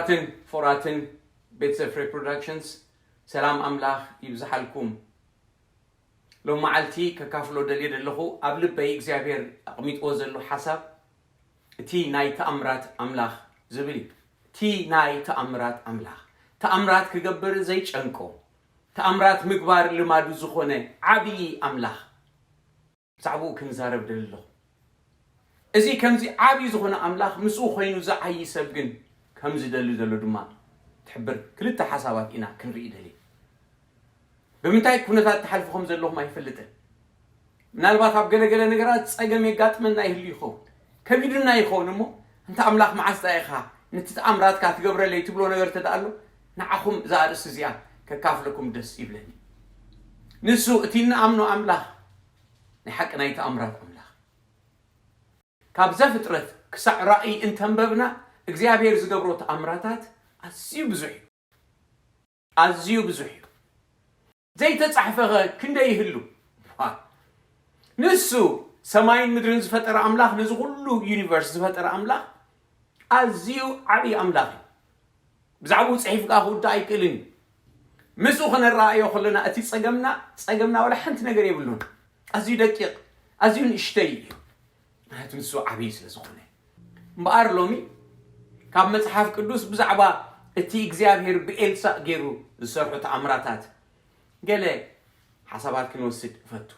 ትን ፎራትን ቤተሰብ ፍሬ ፕሮዳክሽንስ ሰላም ኣምላኽ ይብዝሓልኩም። ሎም መዓልቲ ከካፍሎ ደልየ ዘለኹ ኣብ ልበይ እግዚኣብሔር ኣቕሚጥዎ ዘሎ ሓሳብ እቲ ናይ ተኣምራት ኣምላኽ ዝብል እዩ። እቲ ናይ ተኣምራት ኣምላኽ፣ ተኣምራት ክገብር ዘይጨንቆ፣ ተኣምራት ምግባር ልማዱ ዝኾነ ዓብዪ ኣምላኽ፣ ብዛዕባኡ ክንዛረብ ደሊ ኣለኹ። እዚ ከምዚ ዓብዪ ዝኾነ ኣምላኽ ምስኡ ኮይኑ ዝዓዪ ሰብ ግን ከም ዝደሊ ዘሎ ድማ ትሕብር ክልተ ሓሳባት ኢና ክንርኢ ደሊ። ብምንታይ ኩነታት ትሓልፉ ከም ዘለኹም ኣይፈልጥን። ምናልባት ኣብ ገለገለ ነገራት ጸገም የጋጥመና ይህሉ ይኸውን፣ ከቢዱና ይኸውን። እሞ እንተ ኣምላኽ መዓስ ዳኣ ኢኻ ነቲ ተኣምራትካ ትገብረለይ ትብሎ ነገር ተደኣ ኣሎ፣ ንዓኹም እዛ ኣርእስቲ እዚኣ ከካፍለኩም ደስ ይብለኒ። ንሱ እቲ እንኣምኖ ኣምላኽ ናይ ሓቂ ናይ ተኣምራት ኣምላኽ። ካብ ዘፍጥረት ክሳዕ ራእይ እንተንበብና እግዚኣብሔር ዝገብሮ ተኣምራታት ኣዝዩ ብዙሕ እዩ። ኣዝዩ ብዙሕ እዩ። ዘይተጻሕፈኸ ክንደይ ይህሉ? ንሱ ሰማይን ምድርን ዝፈጠረ ኣምላኽ፣ ነዚ ኩሉ ዩኒቨርስ ዝፈጠረ ኣምላኽ ኣዝዩ ዓብዪ ኣምላኽ እዩ። ብዛዕባኡ ጽሒፍካ ክውዳእ ኣይክእልን እዩ። ምስኡ ክነረኣዮ ከለና እቲ ጸገምና፣ ጸገምና ዋላ ሓንቲ ነገር የብሉን። ኣዝዩ ደቂቕ፣ ኣዝዩ ንእሽተይ እዩ። ምክንያቱ ንሱ ዓብዪ ስለ ዝኾነ። እምበኣር ሎሚ ካብ መጽሓፍ ቅዱስ ብዛዕባ እቲ እግዚኣብሔር ብኤልሳእ ገይሩ ዝሰርሖ ተኣምራታት ገለ ሓሳባት ክንወስድ እፈቱ።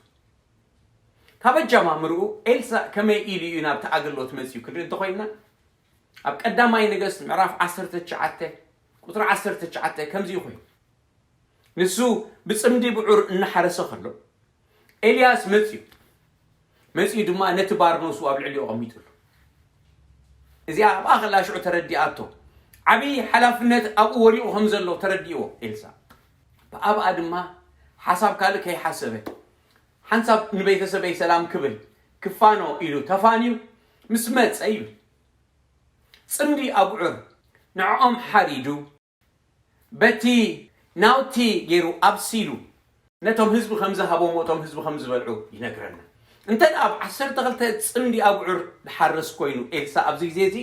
ካብ ኣጀማምርኡ ኤልሳእ ከመይ ኢሉ እዩ ናብቲ ኣገልግሎት መጺኡ ክንርኢ እንተኾይንና፣ ኣብ ቀዳማይ ነገስት ምዕራፍ ዓሰርተ ትሽዓተ ቁጽሪ ዓሰርተ ትሽዓተ ከምዚ ኮይኑ፣ ንሱ ብጽምዲ ብዑር እናሓረሰ ከሎ ኤልያስ መጺኡ፣ መጺኡ ድማ ነቲ ባርኖሱ ኣብ ልዕሊኡ ኣቐሚጥሉ። እዚኣ ኣብኣ ከላ ሽዑ ተረዲኣቶ። ዓብዪ ሓላፍነት ኣብኡ ወዲቑ ከም ዘሎ ተረዲእዎ ኤልሳ። ብኣብኣ ድማ ሓሳብ ካልእ ከይሓሰበ፣ ሓንሳብ ንቤተሰበይ ሰላም ክብል ክፋኖ ኢሉ ተፋንዩ ምስ መጸ ይብል፣ ጽምዲ ኣብዑር ንዕኦም ሓሪዱ፣ በቲ ናውቲ ገይሩ ኣብሲሉ ነቶም ህዝቢ ከም ዝሃቦም፣ እቶም ህዝቢ ከም ዝበልዑ ይነግረና። እንተ ደኣ ኣብ ዓሰርተ ክልተ ጽምዲ ኣብዑር ዝሓርስ ኮይኑ ኤልሳ ኣብዚ ግዜ እዚ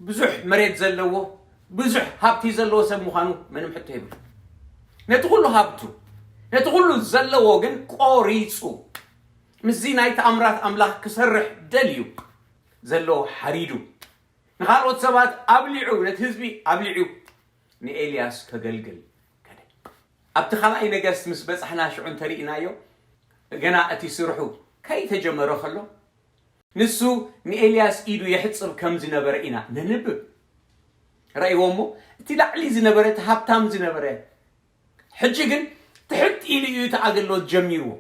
ብዙሕ መሬት ዘለዎ፣ ብዙሕ ሃብቲ ዘለዎ ሰብ ምዃኑ ምንም ሕቶ የብሉ። ነቲ ኩሉ ሃብቱ፣ ነቲ ኩሉ ዘለዎ ግን ቆሪጹ፣ ምስዚ ናይ ተኣምራት ኣምላኽ ክሰርሕ ደልዩ ዘለዎ ሓሪዱ፣ ንኻልኦት ሰባት ኣብሊዑ፣ ነቲ ህዝቢ ኣብሊዑ ንኤልያስ ከገልግል ከደ። ኣብቲ ካልኣይ ነገስት ምስ በጻሕና ሽዑ እንተርኢናዮ፣ ገና እቲ ስርሑ ከይተጀመረ ከሎ፣ ንሱ ንኤልያስ ኢዱ የሕጽብ ከም ዝነበረ ኢና ነንብብ። ረእይዎ እሞ፣ እቲ ላዕሊ ዝነበረ፣ እቲ ሃብታም ዝነበረ፣ ሕጂ ግን ትሕት ኢሉ እዩ እቲ ኣገልግሎት ጀሚርዎ።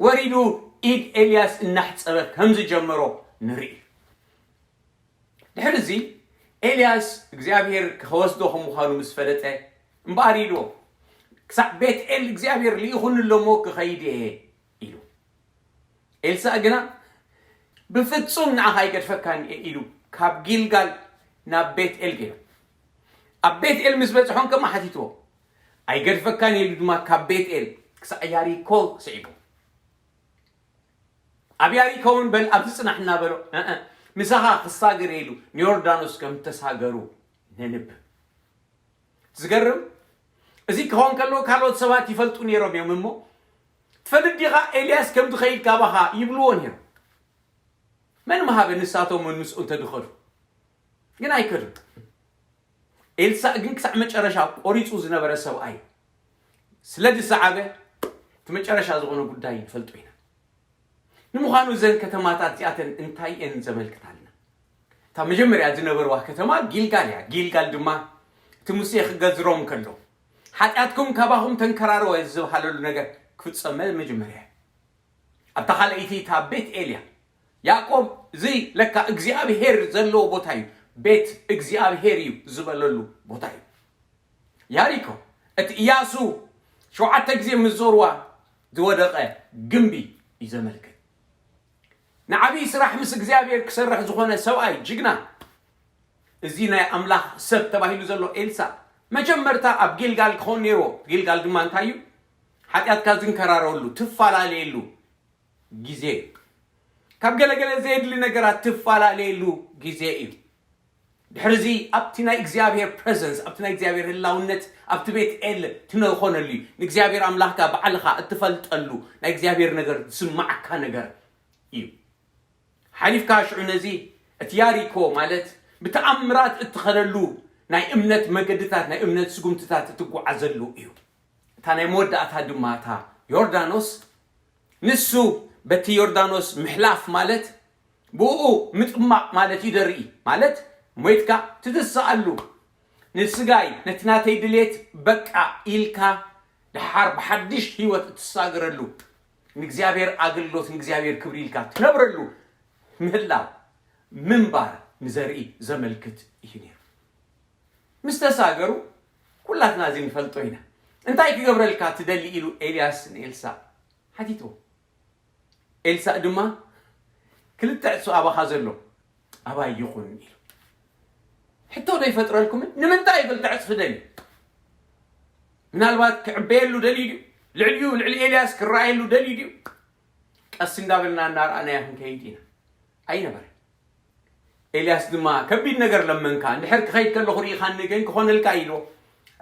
ወሪዱ ኢድ ኤልያስ እናሕጸበ ከም ዝጀመሮ ንርኢ። ድሕሪ እዚ ኤልያስ እግዚኣብሔር ክወስዶ ከም ምዃኑ ምስ ፈለጠ፣ እምበኣር ኢልዎ፣ "ክሳዕ ቤትኤል እግዚኣብሔር ልኢኹኒ ኣሎ እሞ ክኸይድ እየ" ኢሉ። ኤልሳእ ግና፣ "ብፍጹም ንዓኻ ኣይገድፈካን እየ" ኢሉ ካብ ጊልጋል ናብ ቤትኤል ገይሩ። ኣብ ቤትኤል ምስ በጽሖም ከማ ሓቲትዎ፣ "ኣይገድፈካን" ኢሉ ድማ ካብ ቤትኤል ክሳዕ ያሪኮ ስዒቡ። "ኣብ ያሪኮ እውን በል ኣብዚ ጽናሕ" እናበሎ፣ "እእ፣ ምሳኻ ክሳገር" ኢሉ ንዮርዳኖስ ከም ተሳገሩ ነንብብ። ዝገርም፣ እዚ ክኸውን ከሎ ካልኦት ሰባት ይፈልጡ ነይሮም እዮም እሞ፣ "ትፈልጥ ዲኻ ኤልያስ ከም ዝኸይድ ካባኻ?" ይብልዎ ነይሮም። መን ምሃበ ንሳቶም እውን ምስኡ እንተድኸዱ? ግን ኣይከዱን። ኤልሳእ ግን ክሳዕ መጨረሻ ቆሪጹ ዝነበረ ሰብኣይ ስለ ዝሰዓበ፣ እቲ መጨረሻ ዝኾነ ጉዳይ ንፈልጦ ኢና። ንምዃኑ እዘን ከተማታት እዚኣተን እንታይ እየን ዘመልክታልና? እታ መጀመርያ ዝነበርዋ ከተማ ጊልጋል እያ። ጊልጋል ድማ እቲ ሙሴ ክገዝሮም ከሎ፣ "ሓጢኣትኩም ካባኹም ተንከራረወ" ዝበሃለሉ ነገር ክፍጸም መጀመርያ እዩ። ኣብታ ካልኣይቲ እታ ቤት ኤል እያ። ያዕቆብ፣ "እዚ ለካ እግዚኣብሄር ዘለዎ ቦታ እዩ፣ ቤት እግዚኣብሄር እዩ" ዝበለሉ ቦታ እዩ። ያሪኮ፣ እቲ እያሱ ሸውዓተ ግዜ ምስ ዞርዋ ዝወደቐ ግምቢ እዩ ዘመልክት። ንዓብዪ ስራሕ ምስ እግዚኣብሔር ክሰርሕ ዝኾነ ሰብኣይ ጅግና፣ እዚ ናይ ኣምላኽ ሰብ ተባሂሉ ዘሎ ኤልሳ፣ መጀመርታ ኣብ ጊልጋል ክኸውን ነይርዎ። ጊልጋል ድማ እንታይ እዩ? ሓጢኣትካ ዝንከራረወሉ፣ ትፈላለየሉ ግዜ እዩ። ካብ ገለገለ ዘየድሊ ነገራት ትፈላለየሉ ግዜ እዩ። ድሕርዚ ኣብቲ ናይ እግዚኣብሔር ፕረዘንስ ኣብቲ ናይ እግዚኣብሔር ህላውነት ኣብቲ ቤት ኤል ትነኾነሉ እዩ። ንእግዚኣብሔር ኣምላኽካ ባዕልኻ እትፈልጠሉ ናይ እግዚኣብሔር ነገር ዝስማዓካ ነገር እዩ። ሓሊፍካ ሽዑ ነዚ እቲ ያሪኮ ማለት ብተኣምራት እትኸደሉ ናይ እምነት መገድታት ናይ እምነት ስጉምትታት እትጓዓዘሉ እዩ። እታ ናይ መወዳእታ ድማ እታ ዮርዳኖስ ንሱ በቲ ዮርዳኖስ ምሕላፍ ማለት ብኡ ምጥማቕ ማለት እዩ ደርኢ ማለት ሞይትካ ትትስኣሉ ንስጋይ ነቲ ናተይ ድሌት በቃ ኢልካ ደሓር ብሓድሽ ህይወት እትሳገረሉ ንእግዚኣብሔር ኣገልግሎት ንእግዚኣብሔር ክብሪ ኢልካ ትነብረሉ ምህላው ምንባር ንዘርኢ ዘመልክት እዩ ነይሩ። ምስ ተሳገሩ ኩላትና እዚ ንፈልጦ ኢና። እንታይ ክገብረልካ ትደሊ ኢሉ ኤልያስ ንኤልሳእ ሓቲትዎ። ኤልሳእ ድማ ክልተ ዕጹ ኣባኻ ዘሎ ኣባይ ይኹን ኢሉ። ሕቶ ዶ ይፈጥረልኩምን? ንምንታይ ክልተ ዕጽ ትደሊ? ምናልባት ክዕበየሉ ደልዩ ድዩ? ልዕሊኡ ልዕሊ ኤልያስ ክረኣየሉ ደልዩ ድዩ? ቀስ እንዳበልና እናረኣናዮ ክንከይድ ኢና። ኣይነበረ። ኤልያስ ድማ ከቢድ ነገር ለመንካ፣ እንድሕር ክኸይድ ከለኹ ርኢኻኒ ግን ክኾነልካ ኢልዎ።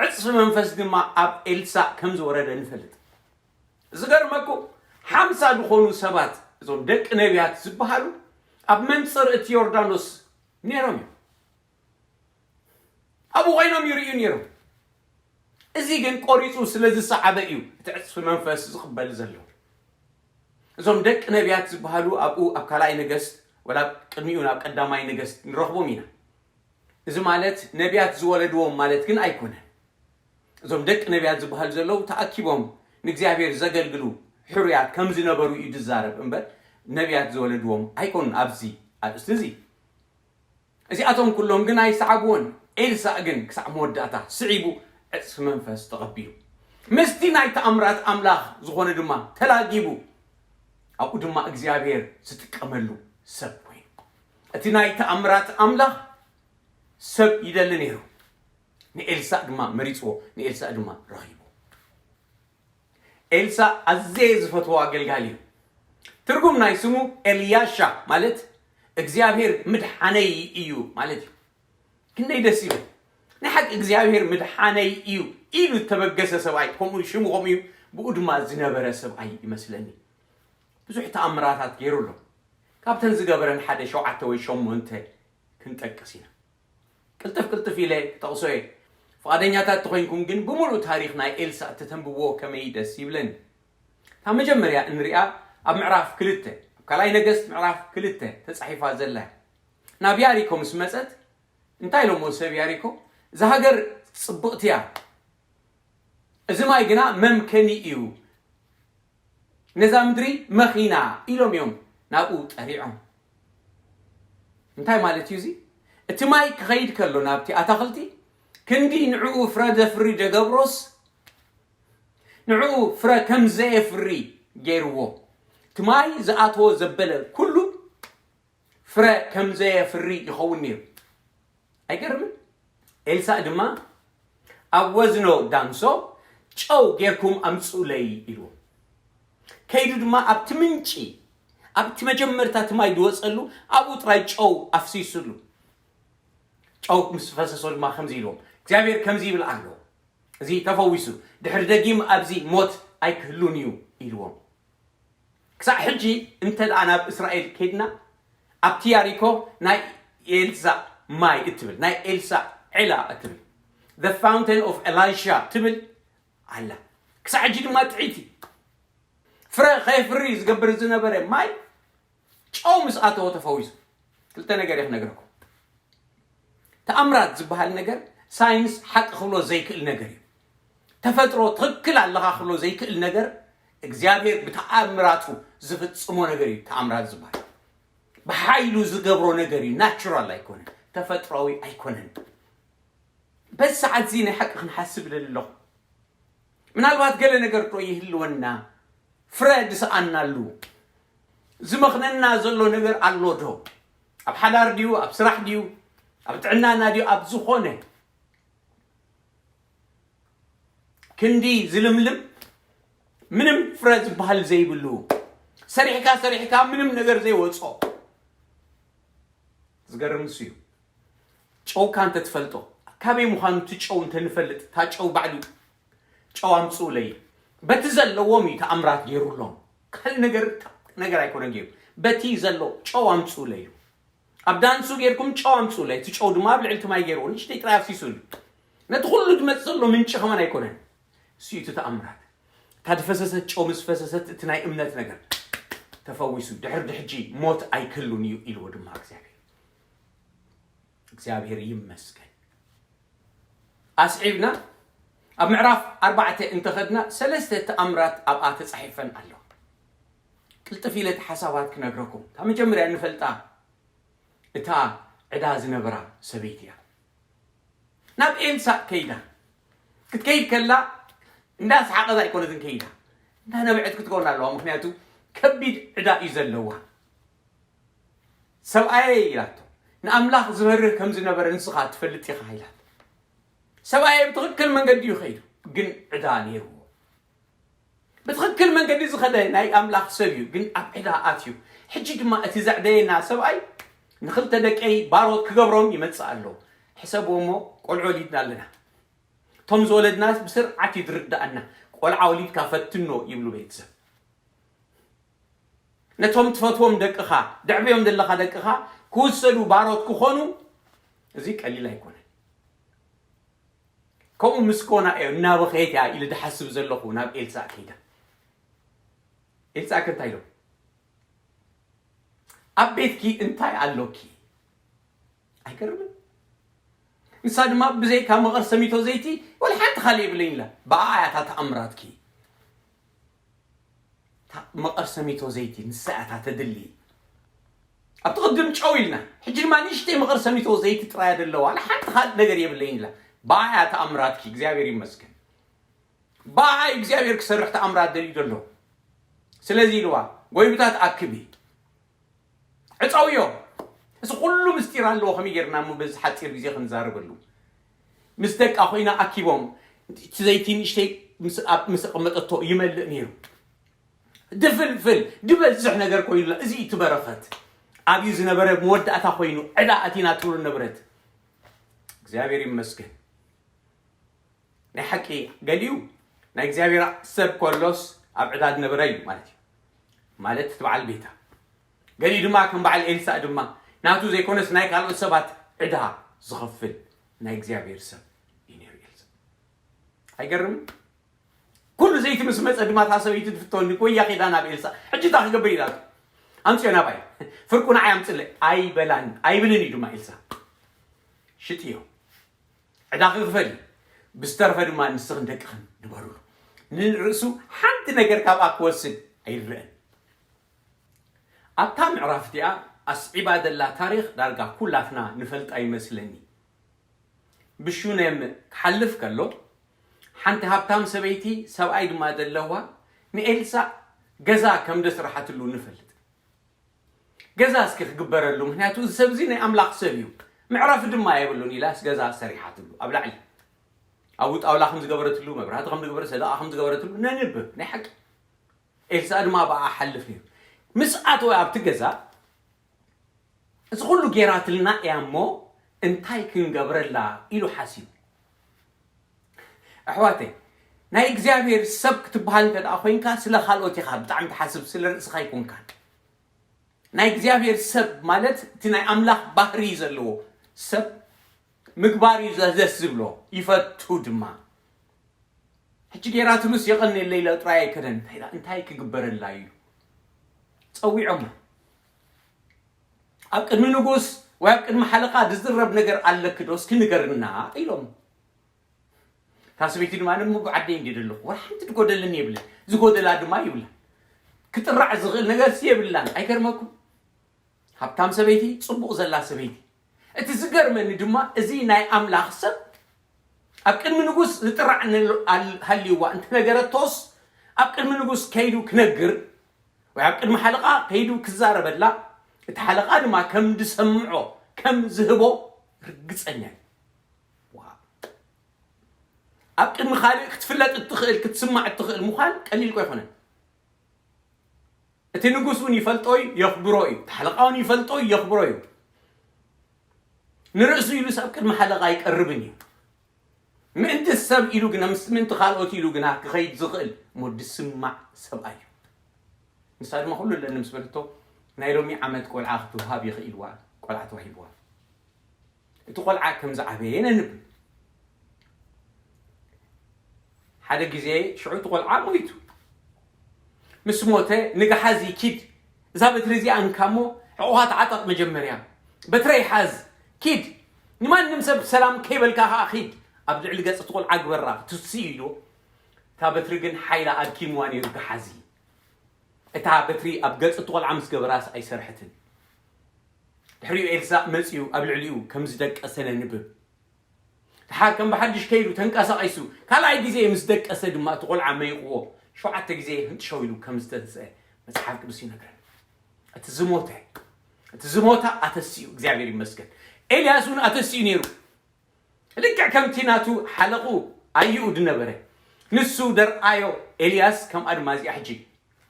ዕጽፊ መንፈስ ድማ ኣብ ኤልሳእ ከም ዝወረደ ንፈልጥ። ዝገርመኩም ሓምሳ ዝኾኑ ሰባት እዞም ደቂ ነቢያት ዝበሃሉ ኣብ መንፅር እቲ ዮርዳኖስ ነይሮም እዮም። ኣብኡ ኮይኖም ይርእዩ ነይሮም። እዚ ግን ቆሪፁ ስለ ዝሰዓበ እዩ እቲ ዕፅፊ መንፈስ ዝቕበል ዘሎ። እዞም ደቂ ነቢያት ዝበሃሉ ኣብኡ ኣብ ካልኣይ ነገስት ወላ ቅድሚኡ ናብ ቀዳማይ ነገስት ንረኽቦም ኢና። እዚ ማለት ነቢያት ዝወለድዎም ማለት ግን ኣይኮነን። እዞም ደቂ ነቢያት ዝበሃሉ ዘለዉ ተኣኪቦም ንእግዚኣብሔር ዘገልግሉ ሕሩያት ከም ዝነበሩ እዩ ዝዛረብ እምበር ነቢያት ዝወለድዎም ኣይኮኑን ኣብዚ ኣርእስቲ እዚ። እዚኣቶም ኩሎም ግን ኣይሰዓብዎን። ኤልሳእ ግን ክሳዕ መወዳእታ ስዒቡ ዕፅፊ መንፈስ ተቐቢሉ ምስቲ ናይ ተኣምራት ኣምላኽ ዝኾነ ድማ ተላጊቡ ኣብኡ ድማ እግዚኣብሔር ዝጥቀመሉ ሰብ ኮይኑ እቲ ናይ ተኣምራት ኣምላኽ ሰብ ይደሊ ነይሩ። ንኤልሳእ ድማ መሪፅዎ፣ ንኤልሳእ ድማ ረኺቡ። ኤልሳእ ኣዝየ ዝፈትዎ ኣገልጋሊ እዩ። ትርጉም ናይ ስሙ ኤልያሻ ማለት እግዚኣብሔር ምድሓነይ እዩ ማለት እዩ። ክንደይ ደስ ይብል። ናይ ሓቂ እግዚኣብሔር ምድሓነይ እዩ ኢሉ እተበገሰ ሰብኣይ፣ ከምኡ ሽሙ ከምኡ እዩ፣ ብኡ ድማ ዝነበረ ሰብኣይ ይመስለኒ። ብዙሕ ተኣምራታት ገይሩ ኣሎ። ካብተን ዝገበረን ሓደ ሸውዓተ ወይ ሸሞንተ ክንጠቅስ ኢና። ቅልጥፍ ቅልጥፍ ኢለ ክጠቕሶ እየ። ፍቓደኛታት ተኾይንኩም ግን ብምሉእ ታሪኽ ናይ ኤልሳእ እተተንብብዎ ከመይ ደስ ይብለኒ። እታ መጀመርያ እንሪኣ ኣብ ምዕራፍ ክልተ ኣብ ካልኣይ ነገስት ምዕራፍ ክልተ ተጻሒፋ ዘላ እያ። ናብ ያሪኮ ምስ መጸት እንታይ ኢሎሞ ሰብ ያሪኮ እዛ ሃገር ጽብቕቲ እያ፣ እዚ ማይ ግና መምከኒ እዩ፣ ነዛ ምድሪ መኺና ኢሎም እዮም ናብኡ ጠሪዖም። እንታይ ማለት እዩ እዚ? እቲ ማይ ክኸይድ ከሎ ናብቲ ኣታኽልቲ ክንዲ ንዕኡ ፍረ ዘፍሪ ደገብሮስ ንዕኡ ፍረ ከም ዘየፍሪ ገይርዎ። እቲ ማይ ዝኣተዎ ዘበለ ኩሉ ፍረ ከም ዘየፍሪ ይኸውን ነይሩ። ኣይገርምን? ኤልሳእ ድማ ኣብ ወዝኖ ዳንሶ ጨው ጌርኩም ኣምጽኡለይ ኢልዎ። ከይዱ ድማ ኣብቲ ምንጪ ኣብቲ መጀመርታ እቲ ማይ ዝወፀሉ ኣብኡ ጥራይ ጨው ኣፍሲሱሉ። ጨው ምስ ፈሰሶ ድማ ከምዚ ኢልዎም እግዚኣብሔር ከምዚ ይብል ኣሎ እዚ ተፈዊሱ ድሕሪ ደጊም ኣብዚ ሞት ኣይክህሉን እዩ ኢልዎም። ክሳዕ ሕጂ እንተ ደኣ ናብ እስራኤል ከይድና ኣብቲ ያሪኮ ናይ ኤልሳ ማይ እትብል ናይ ኤልሳ ዒላ እትብል the fountain of Elisha ትብል ኣላ። ክሳዕ ሕጂ ድማ ጥዒቲ ፍረ ከየፍሪ ዝገብር ዝነበረ ማይ ጨው ምስ ኣተዎ ተፈዊሱ። ክልተ ነገር እየ ክነግረኩም። ተኣምራት ዝበሃል ነገር ሳይንስ ሓቂ ክብሎ ዘይክእል ነገር እዩ። ተፈጥሮ ትኽክል ኣለኻ ክብሎ ዘይክእል ነገር እግዚኣብሔር ብተኣምራቱ ዝፍጽሞ ነገር እዩ። ተኣምራት ዝበሃል ብሓይሉ ዝገብሮ ነገር እዩ። ናቹራል ኣይኮነን፣ ተፈጥሮዊ ኣይኮነን። በዚ ሰዓት እዚ ናይ ሓቂ ክንሓስብ ደሊ ኣለኹ። ምናልባት ገለ ነገር ዶ ይህልወና ፍረ ዝሰኣናሉ ዝመኽነና ዘሎ ነገር ኣሎ ዶ? ኣብ ሓዳር ድዩ ኣብ ስራሕ ድዩ ኣብ ጥዕናና ድዩ ኣብ ዝኾነ ክንዲ ዝልምልም ምንም ፍረ ዝበሃል ዘይብሉ ሰሪሕካ ሰሪሕካ ምንም ነገር ዘይወፆ ዝገርም እሱ እዩ። ጨውካ እንተትፈልጦ፣ ካበይ ምዃኑ እቲ ጨው እንተንፈልጥ፣ እታ ጨው ባዕሉ ጨው ኣምጽኡለይ። በቲ ዘለዎም እዩ ተኣምራት ገይሩሎም። ካልእ ነገር፣ ነገር ኣይኮነን ገይሩ። በቲ ዘሎ ጨው ኣምጽኡለይ እዩ። ኣብ ዳንሱ ጌርኩም ጨው ኣምጽኡለይ። እቲ ጨው ድማ ኣብ ልዕሊ እቲ ማይ ገይርዎ ንእሽተይ ጥራይ ኣፍሲሱሉ። ነቲ ኩሉ ዝመጽእ ዘሎ ምንጪ ከማን ኣይኮነን። እሱ እዩ እቲ ተኣምራት። እታ ዝፈሰሰት ጨው ምስ ፈሰሰት እቲ ናይ እምነት ነገር ተፈዊሱ። ድሕሪ ድሕጂ ሞት ኣይክህሉን እዩ ኢልዎ ድማ እግዚኣብሔር። እግዚኣብሔር ይመስገን። ኣስዒብና ኣብ ምዕራፍ ኣርባዕተ እንተኸድና ሰለስተ ተኣምራት ኣብኣ ተጻሒፈን ኣለዋ። ቅልጥፍ ኢለ እቲ ሓሳባት ክነግረኩም። እታ መጀመርያ እንፈልጣ እታ ዕዳ ዝነበራ ሰበይቲ እያ። ናብ ኤልሳእ ከይዳ። ክትከይድ ከላ እንዳሰሓቐት ኣይኮነትን ከይዳ። እንዳነበዐት ክትከውን ኣለዋ። ምኽንያቱ ከቢድ ዕዳ እዩ ዘለዋ። "ሰብኣየይ" ኢላቶ፣ "ንኣምላኽ ዝፈርህ ከም ዝነበረ ንስኻ ትፈልጥ ኢኻ" ኢላቶ። ሰብኣየይ ብትኽክል መንገዲ እዩ ከይዱ፣ ግን ዕዳ ነይርዎ። ብትኽክል መንገዲ ዝኸደ ናይ ኣምላኽ ሰብ እዩ፣ ግን ኣብ ዕዳ ኣትዩ። ሕጂ ድማ እቲ ዘዕደየና ሰብኣይ ንኽልተ ደቀይ ባሮት ክገብሮም ይመጽእ ኣሎ። ሕሰብዎ እሞ፣ ቆልዑ ወሊድና ኣለና። እቶም ዝወለድናስ ብስርዓት እዩ ዝርድኣና። ቆልዓ ወሊድካ ፈትኖ ይብሉ ቤተሰብ። ነቶም ትፈትዎም ደቅኻ፣ ደዕብዮም ዘለኻ ደቅኻ ክውሰዱ ባሮት ክኾኑ፣ እዚ ቀሊል ኣይኮነን። ከምኡ ምስ ኮና እየ እናበኸየት እያ ኢለ ድሓስብ ዘለኹ ናብ ኤልሳእ ከይዳ። ኤልሳእ ከ እንታይ ኢሎም? "ኣብ ቤትኪ እንታይ ኣሎኪ?" ኣይገርምን? ንሳ ድማ "ብዘይካ መቐር ሰሚቶ ዘይቲ ወላ ሓንቲ ካልእ የብለይን" ኢላ። ብኣኣ እያ እታ ተኣምራትኪ። እታ መቐር ሰሚቶ ዘይቲ ንሳ እያ እታ ተድሊ። ኣብቲ ቅድም ጨው ኢልና፣ ሕጂ ድማ ንእሽተይ መቐር ሰሚቶ ዘይቲ ጥራይ እያ ደለዋ፣ ዋላ ሓንቲ ካልእ ነገር የብለይን ኢላ። ብኣያ ተኣምራትኪ፣ እግዚኣብሔር ይመስገን። ብኣይ እግዚኣብሔር ክሰርሕ ተኣምራት ደልዩ ዘሎ። ስለዚ ኢልዋ፣ ጎይብታት ኣክቢ፣ ዕፀውዮ። እዚ ኩሉ ምስጢር ኣለዎ፣ ከመይ ጌርና እሞ በዚ ሓፂር ግዜ ክንዛረበሉ? ምስ ደቃ ኮይና ኣኪቦም፣ እቲ ዘይቲ ንእሽተይ ምስ፣ ኣብ፣ ምስ ኣቐመጠቶ ይመልእ ነይሩ። ድፍልፍል፣ ድበዝሕ ነገር ኮይኑላ። እዚ እቲ በረኸት። ኣብዩ ዝነበረ መወዳእታ ኮይኑ፣ ዕዳ ኣቲና ትብሉ ነበረት። እግዚኣብሔር ይመስገን። ናይ ሓቂ ገሊኡ ናይ እግዚኣብሔር ሰብ ከሎስ ኣብ ዕዳ ዝነበረ እዩ ማለት እዩ። ማለት እቲ በዓል ቤታ። ገሊኡ ድማ ከም በዓል ኤልሳእ ድማ ናቱ ዘይኮነስ ናይ ካልኦት ሰባት ዕዳ ዝኸፍል ናይ እግዚኣብሔር ሰብ እዩ ነይሩ ኤልሳእ። ኣይገርምን? ኩሉ ዘይቲ ምስ መጸ ድማ እታ ሰበይቲ ትፍተወኒ፣ ጎያ ኬዳ ናብ ኤልሳእ፣ "ሕጂ እንታይ ክገብር?" ኢላቶ። "ኣምጽዮ ናባይ፣ ፍርቁ ንዓይ ኣምጽለይ." "ኣይበላን፣ ኣይብልን" እዩ ድማ ኤልሳእ። "ሽጥዮ፣ ዕዳ ክኽፈል እዩ፣ ብዝተረፈ ድማ ንስኽን ደቅኽን ንበርሉ። ንርእሱ ሓንቲ ነገር ካብኣ ክወስድ ኣይረኣን።" ኣብታ ምዕራፍ እቲኣ ኣስዒባ ዘላ ታሪኽ ዳርጋ ኩላትና ንፈልጣ ይመስለኒ። ብሹኔም ክሓልፍ ከሎ፣ ሓንቲ ሃብታም ሰበይቲ ሰብኣይ ድማ ዘለዋ ንኤልሳእ ገዛ ከም ዘስርሓትሉ ንፈልጥ። "ገዛ እስኪ ክግበረሉ፣ ምኽንያቱ እዚ ሰብ እዚ ናይ ኣምላኽ ሰብ እዩ፣ መዕረፊ ድማ የብሉን" ኢላስ ገዛ ሰሪሓትሉ። ኣብ ላዕሊ ኣብኡ ጣውላ ከም ዝገበረትሉ፣ መብራህቲ ከም ዝገበረ፣ ሰደቓ ከም ዝገበረትሉ ነንብብ። ናይ ሓቂ ኤልሳእ ድማ ብኣ ሓልፍ ነይሩ። ምስ ኣተወ ኣብቲ ገዛ፣ "እዚ ኩሉ ጌራትልና እያ እሞ እንታይ ክንገብረላ?" ኢሉ ሓሲቡ። ኣሕዋተይ፣ ናይ እግዚኣብሔር ሰብ ክትበሃል እንተ ደኣ ኮይንካ፣ ስለ ካልኦት ኢኻ ብጣዕሚ ትሓስብ፣ ስለ ርእስኻ ኣይኮንካን። ናይ እግዚኣብሔር ሰብ ማለት እቲ ናይ ኣምላኽ ባህሪ ዘለዎ ሰብ ምግባር እዩ ዘ-፣ ደስ ዝብሎ፣ ይፈቱ ድማ። ሕጂ ጌራትሉስ የቐንየለይ ኢላ ጥራይ ኣይከደን። እንታይ ኢላ? እንታይ ክግበረላ እዩ? ጸዊዖማ። "ኣብ ቅድሚ ንጉስ ወይ ኣብ ቅድሚ ሓለቓ ዝዝረብ ነገር ኣለኪ ዶ? እስኪ ንገርና" ኢሎም። እታ ሰበይቲ ድማ፣ "እሞ ብዓደይ እንድየ ዘለኹ፣ ወላ ሓንቲ ዝጎደለኒ የብለይን፣ ዝጎደላ ድማ ይብላ፣ ክጥራዕ ዝኽእል ነገርሲ የብላን። ኣይገርመኩም?" ሃብታም ሰበይቲ፣ ጽቡቕ ዘላ ሰበይቲ። እቲ ዝገርመኒ ድማ እዚ ናይ ኣምላኽ ሰብ ኣብ ቅድሚ ንጉስ ዝጥራዕ ነሎ-፣ ኣል-፣ ሃልይዋ እንተነገረቶስ፣ ኣብ ቅድሚ ንጉስ ከይዱ ክነግር ወይ ኣብ ቅድሚ ሓለቓ ከይዱ ክዛረበላ፣ እቲ ሓለቓ ድማ ከም ዝሰምዖ፣ ከም ዝህቦ ርግጸኛ እዩ። ዋው! ኣብ ቅድሚ ካልእ ክትፍለጥ እትኽእል፣ ክትስማዕ እትኽእል ምዃን ቀሊል እኮ ኣይኮነን። እቲ ንጉስ እውን ይፈልጦ እዩ፣ የኽብሮ እዩ። እቲ ሓለቓ እውን ይፈልጦ እዩ፣ የኽብሮ እዩ። ንርእሱ ኢሉስ ኣብ ቅድሚ ሓለቓ ኣይቀርብን እዩ። ምእንቲ ሰብ ኢሉ ግና፣ ምስ ምእንቲ ካልኦት ኢሉ ግና ክኸይድ ዝኽእል እሞ ዝስማዕ ሰብኣይ እዩ። ንሳ ድማ ኩሉ ኣለኒ ምስ በለቶ፣ ናይ ሎሚ ዓመት ቆልዓ ክትውሃብ ይኽእልዋ፣ ቆልዓ ተዋሂብዋ። እቲ ቆልዓ ከም ዝዓበየ ነንብብ። ሓደ ግዜ ሽዑ እቲ ቆልዓ ሞይቱ። ምስ ሞተ፣ ንግሓዚ ኪድ፣ እዛ በትሪ እዚኣ እንካ እሞ ሕቑኻ ተዓጠቕ፣ መጀመርያ በትረይ ሓዝ፣ ኪድ፣ ንማንም ሰብ ሰላም ከይበልካ ከኣ ኪድ፣ ኣብ ልዕሊ ገጽ እቲ ቆልዓ ግበራ፣ ትስኡ ኢልዎ። እታ በትሪ ግን ሓይላ ኣድኪምዋ ነይሩ ግሓዚ። እታ በትሪ ኣብ ገጽ እቲ ቆልዓ ምስ ገበራስ ኣይሰርሐትን። ድሕሪኡ ኤልሳእ መጺኡ ኣብ ልዕሊኡ ከም ዝደቀሰ ነንብብ። ድሓር ከም ብሓድሽ ከይዱ ተንቀሳቒሱ ካልኣይ ግዜ ምስ ደቀሰ ድማ እቲ ቆልዓ መይቕዎ ሸውዓተ ግዜ ህንጥሸው ኢሉ ከም ዝተንስአ መጽሓፍ ቅዱስ ይነግረን። እቲ ዝሞተ፣ እቲ ዝሞታ ኣተሲኡ፣ እግዚኣብሔር ይመስገን። ኤልያስ እውን ኣተሲኡ ነይሩ። ልክዕ ከምቲ ናቱ ሓለቑ ኣዩኡ ዝነበረ፣ ንሱ ደርኣዮ ኤልያስ ከምኣ ድማ እዚኣ ሕጂ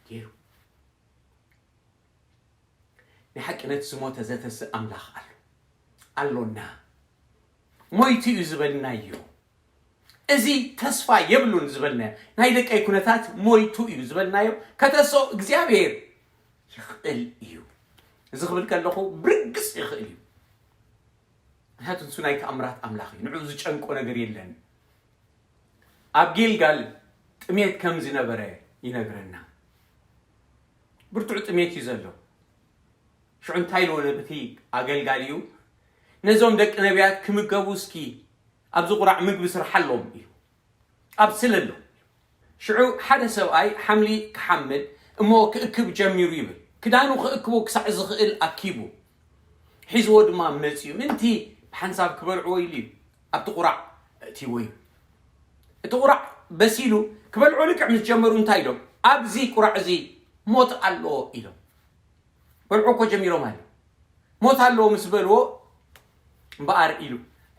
ገይሩ። ናይ ሓቂ ነቲ ዝሞተ ዘተስእ ኣምላኽ ኣሎ፣ ኣሎና። ሞይቱ እዩ ዝበልናዮ፣ እዚ ተስፋ የብሉን ዝበልናዮ፣ ናይ ደቀይ ኩነታት ሞይቱ እዩ ዝበልናዮ፣ ከተስኦ እግዚኣብሔር ይኽእል እዩ። እዚ ክብል ከለኹ ብርግጽ ይኽእል እዩ። ምክንያቱ ንሱ ናይ ተኣምራት ኣምላኽ እዩ። ንዕኡ ዝጨንቆ ነገር የለን። ኣብ ጊልጋል ጥሜት ከም ዝነበረ ይነግረና። ብርቱዕ ጥሜት እዩ ዘሎ። ሽዑ እንታይ ኢልዎ ነቲ ኣገልጋሊኡ? ነዞም ደቂ ነቢያት ክምገቡ እስኪ ኣብዚ ቁራዕ ምግቢ ስርሓሎም ኢሉ። ኣብስለሎም። ሽዑ ሓደ ሰብኣይ ሓምሊ ክሓምል እሞ ክእክብ ጀሚሩ ይብል። ክዳኑ ክእክቦ ክሳዕ ዝኽእል ኣኪቡ። ሒዝዎ ድማ መጺኡ። ምእንቲ ብሓንሳብ ክበልዕዎ ኢሉ እዩ ኣብቲ ቁራዕ እእትይዎ እዩ። እቲ ቁራዕ በሲሉ ክበልዕዎ ልክዕ ምስ ጀመሩ እንታይ ኢሎም? ኣብዚ ቁራዕ እዚ ሞት ኣለዎ ኢሎም። በልዑ እኮ ጀሚሮም ኣለ። ሞት ኣለዎ ምስ በልዎ እምበኣር ኢሉ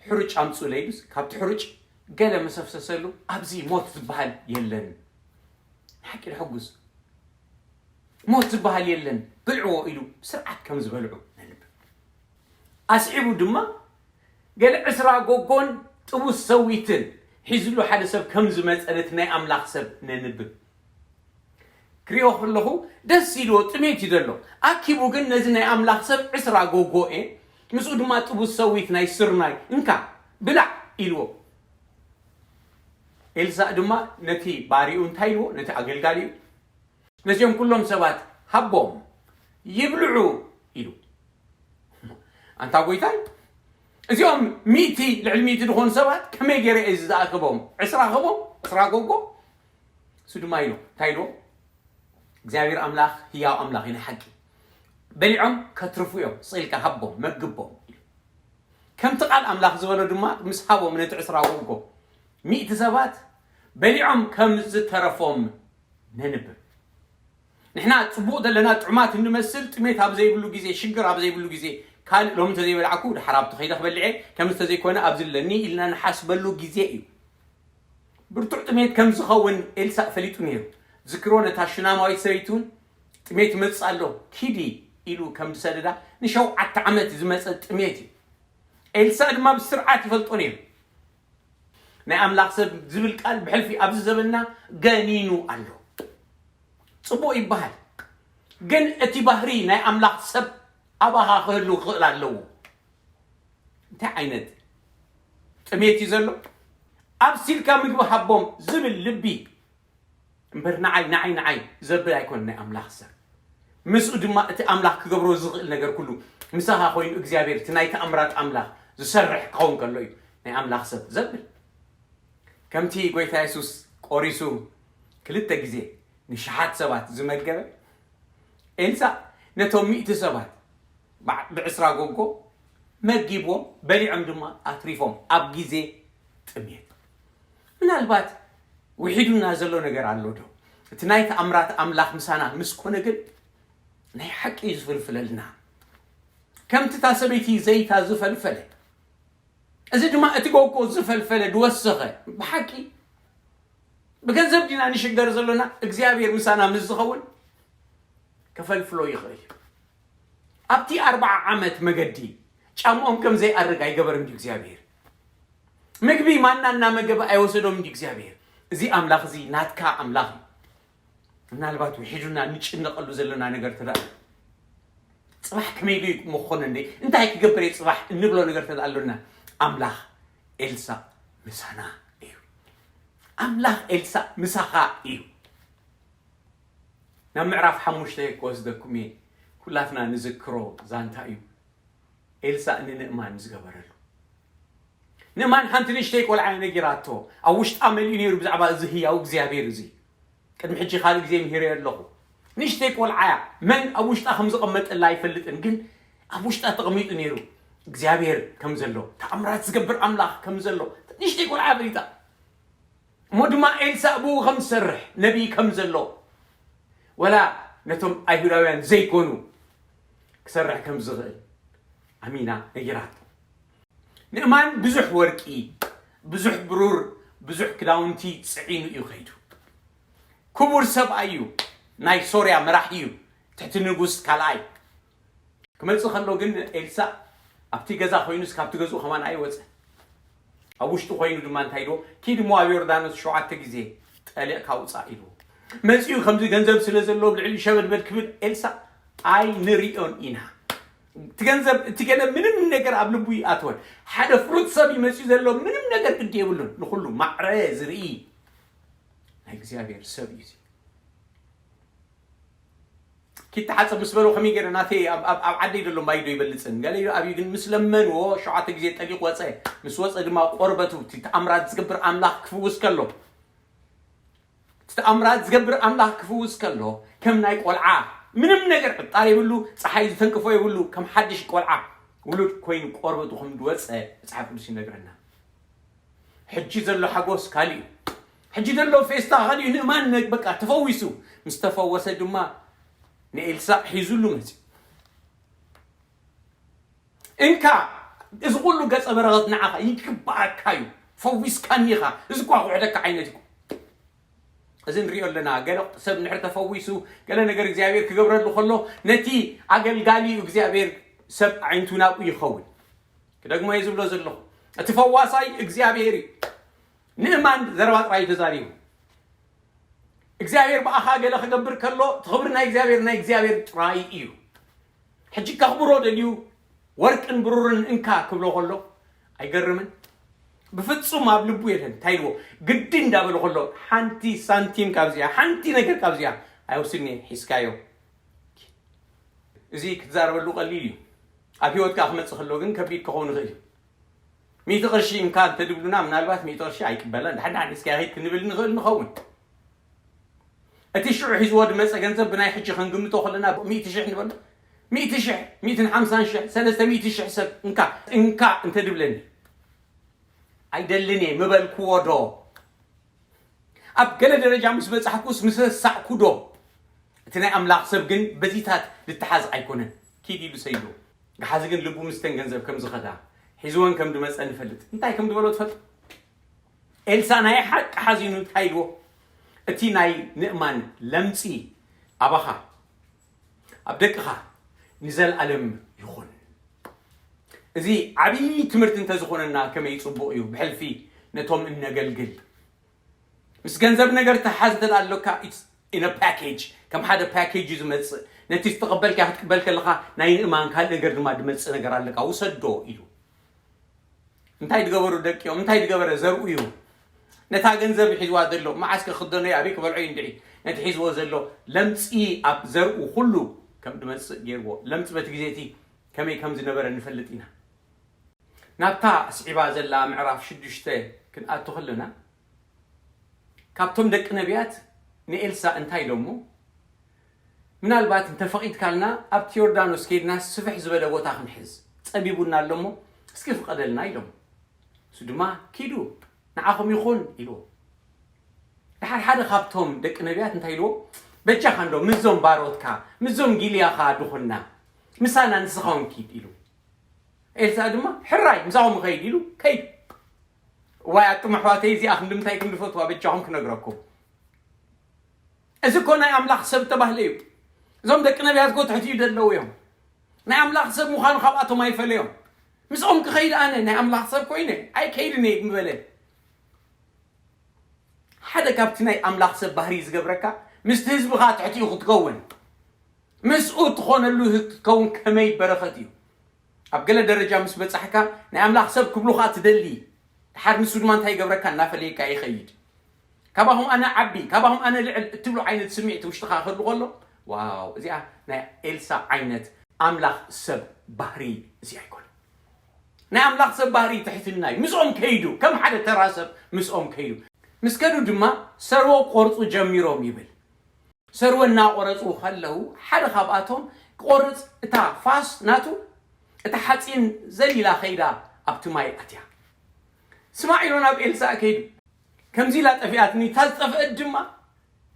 ሕሩጭ ኣምጽኡለይ ኢሉስ ካብቲ ሕሩጭ ገለ መሰፍሰሰሉ። ኣብዚ ሞት ዝበሃል የለን። ንሓቂ ንሕጉስ። ሞት ዝበሃል የለን፣ ብልዕዎ ኢሉ ብስርዓት ከም ዝበልዑ ነንብብ። ኣስዒቡ ድማ ገለ ዕስራ ጎጎን ጥቡስ ሰዊትን ሒዝሉ ሓደ ሰብ ከም ዝመጸ ነቲ ናይ ኣምላኽ ሰብ ነንብብ። ክሪኦ ከለኹ ደስ ኢልዎ፣ ጥሜት እዩ ዘሎ። ኣኪቡ ግን ነዚ ናይ ኣምላኽ ሰብ ዕስራ ጎጎኤ ምስኡ ድማ ጥቡስ ሰዊት ናይ ስርናይ እንካ ብላዕ ኢልዎ። ኤልሳእ ድማ ነቲ ባሪኡ እንታይ ኢልዎ? ነቲ ኣገልጋሊኡ ነዚኦም ኩሎም ሰባት ሃቦም ይብልዑ ኢሉ። ኣንታ ጎይታይ፣ እዚኦም ሚእቲ፣ ልዕሊ ሚእቲ ዝኾኑ ሰባት ከመይ ገይረ እየ ዝኣክቦም? ዕስራ ክቦም፣ ዕስራ ጎጎ። እሱ ድማ ኢሉ እንታይ ኢልዎ? እግዚኣብሔር ኣምላኽ ህያው ኣምላኽ እዩ፣ ናይ ሓቂ። በሊዖም ከትርፉ እዮም፣ ስቕ ኢልካ ሃቦም፣ መግቦም ኢሉ። ከምቲ ቃል ኣምላኽ ዝበሎ ድማ ምስ ሃቦም ነቲ ዕስራ ጎጎ፣ ሚእቲ ሰባት በሊዖም ከም ዝተረፎም ነንብብ። ንሕና ጽቡቕ ዘለና ጥዑማት እንመስል፣ ጥሜት ኣብ ዘይብሉ ግዜ፣ ሽግር ኣብ ዘይብሉ ግዜ፣ ካልእ ሎሚ እንተዘይበላዕኩ ድሓር ኣብቲ ከይደ ክበልዕ እየ፣ ከምዚ እንተዘይኮነ ኣብዚ ኣለኒ ኢልና ንሓስበሉ ግዜ እዩ። ብርቱዕ ጥሜት ከም ዝኸውን ኤልሳእ ፈሊጡ ነይሩ። ዝክሮ ነታ ሹናማዊት ሰበይቲ እውን ጥሜት ይመጽእ ኣሎ፣ ኪዲ ኢሉ ከም ዝሰደዳ ንሸውዓተ ዓመት ዝመጸ ጥሜት እዩ። ኤልሳእ ድማ ብስርዓት ይፈልጦ ነይሩ። ናይ ኣምላኽ ሰብ ዝብል ቃል ብሕልፊ ኣብዚ ዘበንና ገኒኑ ኣሎ። ጽቡቕ ይበሃል፣ ግን እቲ ባህሪ ናይ ኣምላኽ ሰብ ኣባኻ ክህሉ ክኽእል ኣለዎ። እንታይ ዓይነት ጥሜት እዩ ዘሎ? ኣብሲልካ ምግቢ ሃቦም ዝብል ልቢ እምበር ንዓይ፣ ንዓይ፣ ንዓይ ዘብል ኣይኮን ናይ ኣምላኽ ሰብ። ምስኡ ድማ እቲ ኣምላኽ ክገብሮ ዝኽእል ነገር ኩሉ ምሳኻ ኮይኑ እግዚኣብሔር እቲ ናይ ተኣምራት ኣምላኽ ዝሰርሕ ክኸውን ከሎ እዩ ናይ ኣምላኽ ሰብ ዘብል። ከምቲ ጎይታ የሱስ ቆሪሱ ክልተ ግዜ ንሽሓት ሰባት ዝመገበ፣ ኤልሳእ ነቶም ሚእቲ ሰባት ብዓ-፣ ብዕስራ ጎጎ መጊብዎም፣ በሊዖም ድማ ኣትሪፎም ኣብ ግዜ ጥሜት። ምናልባት ውሒዱና ዘሎ ነገር ኣሎ ዶ? እቲ ናይ ተኣምራት ኣምላኽ ምሳና ምስ ኮነ ግን ናይ ሓቂ እዩ ዝፍልፍለልና። ከምቲ እታ ሰበይቲ ዘይታ ዝፈልፈለ፣ እዚ ድማ እቲ ጎጎ ዝፈልፈለ ዝወሰኸ፣ ብሓቂ ብገንዘብ ዲና ንሽገር ዘሎና? እግዚኣብሔር ምሳና ምስ ዝኸውን ከፈልፍሎ ይኽእል እዩ። ኣብቲ ኣርብዓ ዓመት መገዲ ጫምኦም ከም ዘይኣርግ ኣይገበርም ድዩ እግዚኣብሔር? ምግቢ ማና እናመገበ ኣይወሰዶም ድዩ እግዚኣብሔር? እዚ ኣምላኽ እዚ ናትካ ኣምላኽ እዩ። ምናልባት ውሒዱና እንጭነቐሉ ዘለና ነገር ተዳ ጽባሕ ከመይ ኢሉ ምኾነ እንደ እንታይ ክገብር እየ ጽባሕ እንብሎ ነገር ተዳ ኣሎና፣ ኣምላኽ ኤልሳ ምሳና እዩ። ኣምላኽ ኤልሳ ምሳኻ እዩ። ናብ ምዕራፍ ሓሙሽተ ክወስደኩም እየ። ኩላትና ንዝክሮ ዛንታ እዩ። ኤልሳእ ንንእማን ዝገበረሉ። ንእማን ሓንቲ ንእሽተይ ቆልዓ ነጊራቶ፣ ኣብ ውሽጣ መሊኡ ነይሩ ብዛዕባ እዚ ህያው እግዚኣብሔር እዚ። ቅድሚ ሕጂ ካልእ ግዜ ምሂረዮ ኣለኹ። ንእሽተይ ቆልዓ እያ፣ መን ኣብ ውሽጣ ከም ዝቐመጠላ ኣይፈልጥን፣ ግን ኣብ ውሽጣ ተቐሚጡ ነይሩ እግዚኣብሔር ከም ዘሎ፣ ተኣምራት ዝገብር ኣምላኽ ከም ዘሎ ንእሽተይ ቆልዓ ፈሊጣ። እሞ ድማ ኤልሳእ ብኡ ከም ዝሰርሕ፣ ነቢይ ከም ዘሎ፣ ወላ ነቶም ኣይሁዳውያን ዘይኮኑ ክሰርሕ ከም ዝኽእል ኣሚና ነጊራቶ። ንእማን ብዙሕ ወርቂ፣ ብዙሕ ብሩር፣ ብዙሕ ክዳውንቲ ጽዒኑ እዩ ከይዱ። ክቡር ሰብኣይ እዩ። ናይ ሶርያ መራሒ እዩ። ትሕቲ ንጉስ ካልኣይ ክመጽእ ከሎ ግን ኤልሳእ ኣብቲ ገዛ ኮይኑስ ካብቲ ገዝኡ ከማን ኣይወጸ። ኣብ ውሽጡ ኮይኑ ድማ እንታይ ኢልዎ፣ ኪድ እሞ ኣብ ዮርዳኖስ ሸውዓተ ግዜ ጠሊቕካ ውጻእ ኢልዎ። መጺኡ ከምዚ ገንዘብ ስለ ዘለዎ ብልዕሊ ሸበድበድ ክብል ኤልሳእ ኣይንሪኦን ኢና። እቲ ገንዘብ እቲ ገለ ምንም ነገር ኣብ ልቡ ይኣትወን። ሓደ ፍሩት ሰብ ይመጽኡ ዘሎ ምንም ነገር ግዲ የብሉን። ንኹሉ ማዕረ ዝርኢ ናይ እግዚኣብሔር ሰብ እዩ። ኪድ ተሓፀብ ምስ በሎ ከመይ ገይረ ናተይ ኣብ ዓደይ ዘሎ ማይ ዶ ይበልፅን ገለ ኢሉ ኣብዩ ግን ምስ ለመንዎ ሸውዓተ ግዜ ጠሊቁ ወፀ። ምስ ወፀ ድማ ቆርበቱ እቲ ተኣምራት ዝገብር ኣምላኽ ክፍውስ ከሎ እቲ ተኣምራት ዝገብር ኣምላኽ ክፍውስ ከሎ ከም ናይ ቆልዓ ምንም ነገር ዕጣር የብሉ፣ ፀሓይ ዝተንቅፎ የብሉ፣ ከም ሓድሽ ቆልዓ ውሉድ ኮይኑ ቆርበቱ ከም ዝወፀ መፅሓፍ ቅዱስ ይነግረና። ሕጂ ዘሎ ሓጎስ ካልእ እዩ። ሕጂ ዘሎ ፌስታ ካልእ እዩ። ንእማን በቃ ተፈዊሱ። ምስ ተፈወሰ ድማ ንኤልሳእ ሒዙሉ መፅዩ። እንካ እዚ ኩሉ ገጸ በረኸት ንዓኻ ይግባኣካ እዩ። ፈዊስካኒ ኢኻ። እዚ እኳ ክውሕደካ ዓይነት እዩ። እዚ ንሪኦ ኣለና። ገለ ሰብ ንድሕር ተፈዊሱ ገለ ነገር እግዚኣብሔር ክገብረሉ ከሎ ነቲ ኣገልጋሊ እዩ እግዚኣብሔር ሰብ ዓይንቱ ናብኡ ይኸውን። ክደግሞ እየ ዝብሎ ዘለኹ። እቲ ፈዋሳይ እግዚኣብሔር እዩ። ንእማን ዘረባ ጥራይ እዩ ተዛሪቡ። እግዚኣብሔር ብኣኻ ገለ ክገብር ከሎ እቲ ክብሪ ናይ እግዚኣብሔር ናይ እግዚኣብሔር ጥራይ እዩ። ሕጂ ከኽብሮ ደልዩ ወርቅን ብሩርን እንካ ክብሎ ከሎ ኣይገርምን? ብፍጹም ኣብ ልቡ የለን። እንታይ ኢልዎ ግዲ እንዳበለ ከሎ ሓንቲ ሳንቲም ካብዚኣ ሓንቲ ነገር ካብዚኣ ኣይወስድን እየ ሒዝካዮ። እዚ ክትዛረበሉ ቀሊል እዩ። ኣብ ህይወትካ ክመጽእ ከሎ ግን ከቢድ ክኸውን ይኽእል እዩ። ሚእቲ ቅርሺ እንካ እንተድብሉና ምናልባት ሚእቲ ቅርሺ ኣይቅበለን። ድሓን ድሓን እስኪ ኣይድ ክንብል ንኽእል ንኸውን። እቲ ሽዑ ሒዝዎ ድመጸ ገንዘብ ብናይ ሕጂ ክንግምቶ ከለና ሚእቲ ሽሕ ንበሎ። ሚእቲ ሽሕ፣ ሚእትን ሓምሳን ሽሕ፣ ሰለስተ ሚእቲ ሽሕ ሰብ እንካ እንካ እንተድብለኒ ኣይደልን እየ ምበልክዎ ዶ? ኣብ ገለ ደረጃ ምስ በጻሕኩስ ምስ ረሳዕኩ ዶ? እቲ ናይ ኣምላኽ ሰብ ግን በዚታት ዝተሓዝ ኣይኮነን። ኪድ ኢሉ ሰይዶ። ገሓዚ ግን ልቡ ምስተን ገንዘብ ከም ዝኸዳ ሒዝወን ከም ድመጸ ንፈልጥ። እንታይ ከም ዝበሎ ትፈልጥ? ኤልሳ ናይ ሓቂ ሓዚኑ እንታይ ኢልዎ? እቲ ናይ ንእማን ለምጺ ኣባኻ ኣብ ደቅኻ ንዘለኣለም ይኹን። እዚ ዓብዪ ትምህርቲ እንተዝኾነና ከመይ ጽቡቕ እዩ። ብሕልፊ ነቶም እነገልግል ምስ ገንዘብ ነገር ተሓዝ እንተ ኣለካ ኢነ ፓኬጅ ከም ሓደ ፓኬጅ እዩ ዝመፅእ። ነቲ ዝተቐበልካ ክትቅበል ከለካ ናይ ንእማን ካልእ ነገር ድማ ድመፅእ ነገር ኣለካ። ውሰዶ ኢሉ እንታይ ዝገበሩ ደቂኦም እንታይ ዝገበረ ዘርኡ እዩ። ነታ ገንዘብ ሒዝዋ ዘሎ መዓስ ክኽደኖ እዩ ኣበይ ክበልዖ እዩ እንድዒ ነቲ ሒዝዎ ዘሎ ለምፂ ኣብ ዘርኡ ኩሉ ከም ድመፅእ ገይርዎ። ለምፂ በቲ ግዜ እቲ ከመይ ከም ዝነበረ ንፈልጥ ኢና። ናብታ ኣስዒባ ዘላ ምዕራፍ ሽዱሽተ ክንኣቱ ከለና ካብቶም ደቂ ነቢያት ንኤልሳ እንታይ ኢሎሞ? ምናልባት እንተፈቒድካልና ኣብቲ ዮርዳኖስ ከይድና ስፍሕ ዝበለ ቦታ ክንሕዝ ጸቢቡና ኣሎሞ እስኪ ፍቐደልና ኢሎም። እሱ ድማ ኪዱ ንዓኹም ይኹን ኢልዎ። ድሓር ሓደ ካብቶም ደቂ ነቢያት እንታይ ኢልዎ? በጃኻ እንዶ ምስዞም ባሮትካ ምስዞም ጊልያኻ ድኹና ምሳና ንስኻ እውን ኪድ ኢሉ። ኤልሳእ ድማ ሕራይ ምሳኹም ኸይድ ኢሉ ከይዱ። እዋይ ኣቱም ኣሕዋተይ እዚኣ ክንዲ ምንታይ ክንዲ ፈትዋ በጃኹም ክነግረኩም። እዚ እኮ ናይ ኣምላኽ ሰብ ተባህለ እዩ። እዞም ደቂ ነቢያት እኮ ትሕቲ እዩ ዘለዉ እዮም። ናይ ኣምላኽ ሰብ ምዃኑ ካብኣቶም ኣይፈለዮም። ምስኦም ክኸይድ ኣነ ናይ ኣምላኽ ሰብ ኮይነ ኣይከይድን እየ ምበለ። ሓደ ካብቲ ናይ ኣምላኽ ሰብ ባህሪ ዝገብረካ ምስቲ ህዝብኻ ትሕቲኡ ክትከውን፣ ምስኡ ትኾነሉ ክትከውን ከመይ በረኸት እዩ። ኣብ ገለ ደረጃ ምስ በጻሕካ ናይ ኣምላኽ ሰብ ክብሉኻ ትደሊ። ድሓር ንሱ ድማ እንታይ ይገብረካ እናፈለየካ ይኸይድ። ካባኹም ኣነ ዓቢ፣ ካባኹም ኣነ ልዕል እትብሉ ዓይነት ስምዒት ውሽጥኻ ክህሉ ከሎ፣ ዋው፣ እዚኣ ናይ ኤልሳ ዓይነት ኣምላኽ ሰብ ባህሪ እዚኣ ኣይኮነ። ናይ ኣምላኽ ሰብ ባህሪ ትሕትና እዩ። ምስኦም ከይዱ፣ ከም ሓደ ተራ ሰብ ምስኦም ከይዱ። ምስ ከዱ ድማ ሰርወ ቆርጹ ጀሚሮም ይብል። ሰርወ እናቆረጹ ከለዉ ሓደ ካብኣቶም ክቆርጽ እታ ፋስ ናቱ እታ ሓጺን ዘሊላ ከይዳ ኣብቲ ማይ ኣትያ። ስማዕ ኢሎ ናብ ኤልሳእ ከይዱ። ከምዚ ኢላ ጠፊኣትኒ፣ እታ ዝጠፍአት ድማ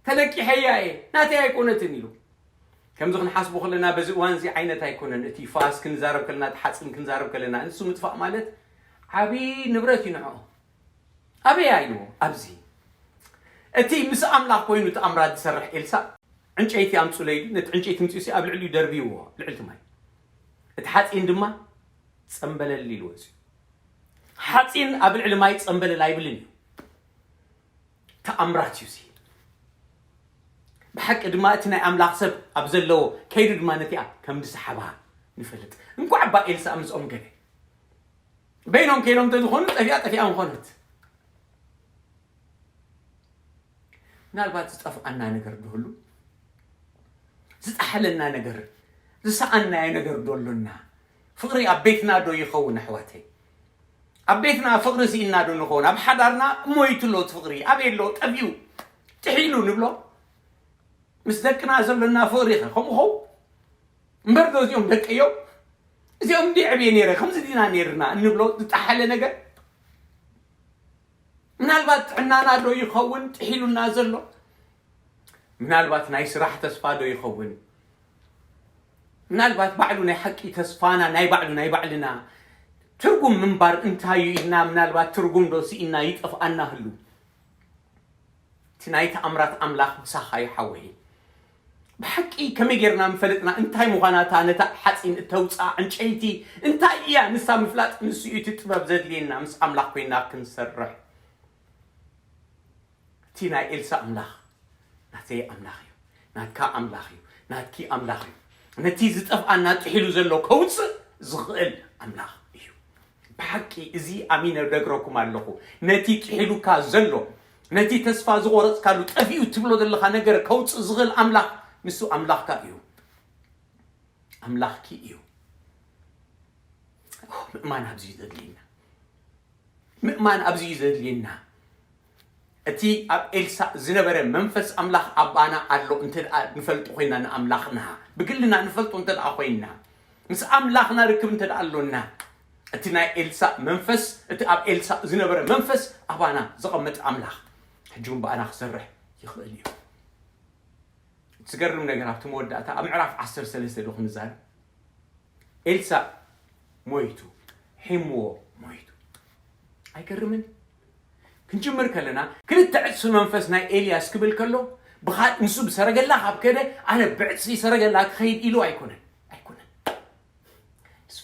ተለቂሐያ እየ፣ ናተይ ኣይኮነትን ኢሉ። ከምዚ ክንሓስቦ ከለና በዚ እዋን እዚ ዓይነት ኣይኮነን። እቲ ፋስ ክንዛረብ ከለና፣ እቲ ሓጺን ክንዛረብ ከለና፣ ንሱ ምጥፋእ ማለት ዓቢ ንብረት እዩ ንዕኦም። ኣበይ ኢልዎ? ኣብዚ። እቲ ምስ ኣምላኽ ኮይኑ ተኣምራት ዝሰርሕ ኤልሳእ ዕንጨይቲ ኣምጹለይ ኢሉ፣ ነቲ ዕንጨይቲ ምጽኡሲ ኣብ ልዕሊኡ ደርብይዎ፣ ልዕልቲ ማይ። እቲ ሓጺን ድማ ጸምበለል ኢሉ ወጺኡ። ሓጺን ኣብ ልዕሊ ማይ ጸምበለል ኣይብልን እዩ። ተኣምራት እዩ እዚ። ብሓቂ ድማ እቲ ናይ ኣምላኽ ሰብ ኣብ ዘለዎ ከይዱ ድማ ነቲኣ ከም ዝሰሓባ ንፈልጥ። እንኳዕ እባ ኤልሳእ ምስኦም ገለ። በይኖም ከይዶም እንተዝኾኑ ጠፊኣ ጠፊኣ ምኾነት። ምናልባት ዝጠፍኣና ነገር ዶ ኣሎ? ዝጠሓለና ነገር፣ ዝሰኣናዮ ነገር ዶ ኣሎና? ፍቕሪ ኣብ ቤትና ዶ ይኸውን ኣሕዋተይ? ኣብ ቤትና ፍቕሪ ስኢና ዶ ንኸውን? ኣብ ሓዳርና ሞይቱ ኣሎ እቲ ፍቕሪ፣ ኣበይ ኣሎ? ጠፊኡ፣ ጥሒሉ ንብሎ። ምስ ደቅና ዘሎና ፍቕሪ ኸ ከምኡ ኸውን? እምበር ዶ እዚኦም ደቀዮም? እዚኦም እንዲ ዕብየ ነይረ፣ ከምዚ ዲና ነይርና እንብሎ ዝጠሓለ ነገር? ምናልባት ጥዕናና ዶ ይኸውን ጥሒሉና ዘሎ? ምናልባት ናይ ስራሕ ተስፋ ዶ ይኸውን? ምናልባት ባዕሉ ናይ ሓቂ ተስፋና፣ ናይ ባዕሉ፣ ናይ ባዕልና ትርጉም ምንባር እንታይ እዩ ኢልና፣ ምናልባት ትርጉም ዶ ስኢና ይጠፍኣና ህሉ? እቲ ናይ ተኣምራት ኣምላኽ ምሳኻ እዩ ሓወይ። ብሓቂ ከመይ ጌርና ምፈለጥና እንታይ ምዃና እታ ነታ ሓጺን እተውጽኣ ዕንጨይቲ እንታይ እያ ንሳ ምፍላጥ ንሱ እዩ እቲ ጥበብ ዘድልየና ምስ ኣምላኽ ኮይና ክንሰርሕ። እቲ ናይ ኤልሳ ኣምላኽ ናተይ ኣምላኽ እዩ፣ ናትካ ኣምላኽ እዩ፣ ናትኪ ኣምላኽ እዩ። ነቲ ዝጠፍኣና ጥሒሉ ዘሎ ከውጽእ ዝኽእል ኣምላኽ እዩ። ብሓቂ እዚ ኣሚነ እነግረኩም ኣለኹ። ነቲ ጥሒሉካ ዘሎ፣ ነቲ ተስፋ ዝቖረጽካሉ፣ ጠፊኡ ትብሎ ዘለኻ ነገር ከውጽእ ዝኽእል ኣምላኽ ንሱ ኣምላኽካ እዩ። ኣምላኽኪ እዩ። ኦ፣ ምእማን ኣብዚ እዩ ዘድልየና። ምእማን ኣብዚ እዩ ዘድልየና። እቲ ኣብ ኤልሳእ ዝነበረ መንፈስ ኣምላኽ ኣባና ኣሎ እንተ ደኣ ንፈልጦ ኮይና ንኣምላኽና፣ ብግልና ንፈልጦ እንተ ደኣ ኮይና፣ ምስ ኣምላኽና ርክብ እንተ ደኣ ኣሎና፣ እቲ ናይ ኤልሳእ መንፈስ፣ እቲ ኣብ ኤልሳእ ዝነበረ መንፈስ ኣባና ዘቐመጠ ኣምላኽ ሕጂ እውን ብኣና ክሰርሕ ይኽእል እዩ። እቲ ዝገርም ነገር ኣብቲ መወዳእታ ኣብ ምዕራፍ ዓሰርተ ሰለስተ ዶ ክንዛረብ? ኤልሳእ ሞይቱ፣ ሒምዎ ሞይቱ። ኣይገርምን? ክንጅምር ከለና ክልተ ዕጽፊ መንፈስ ናይ ኤልያስ ክብል ከሎ ብኻልእ ንሱ ብሰረገላ ካብ ከደ ኣነ ብዕጽፊ ሰረገላ ክኸይድ ኢሉ ኣይኮነን። ኣይኮነን።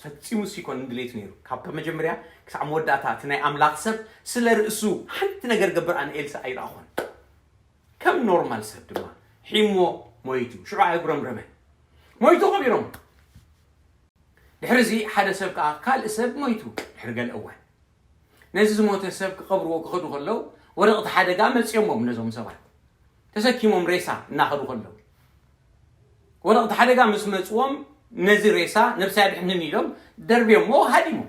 ፈጺሙ ሲ ይኮን ድሌቱ ነይሩ። ካብ መጀመርያ ክሳዕ መወዳእታ እቲ ናይ ኣምላኽ ሰብ ስለ ርእሱ ሓንቲ ነገር ገብር ኣነ ኤልሳእ ኣይረኣኹን። ከም ኖርማል ሰብ ድማ ሒሞ ሞይቱ። ሽዑ ኣየጉረምረመን። ሞይቱ ቀቢሮም። ድሕሪ እዚ ሓደ ሰብ ከኣ ካልእ ሰብ ሞይቱ። ድሕሪ ገለ እዋን ነዚ ዝሞተ ሰብ ክቐብርዎ ክኸዱ ከለዉ ወረቕቲ ሓደጋ መጺኦሞም ነዞም ሰባት። ተሰኪሞም ሬሳ እናኸዱ ከለዉ ወረቕቲ ሓደጋ ምስ መጽዎም ነዚ ሬሳ ነብሲ ኣድሕንን ኢሎም ደርብዮሞ ሃዲሞም።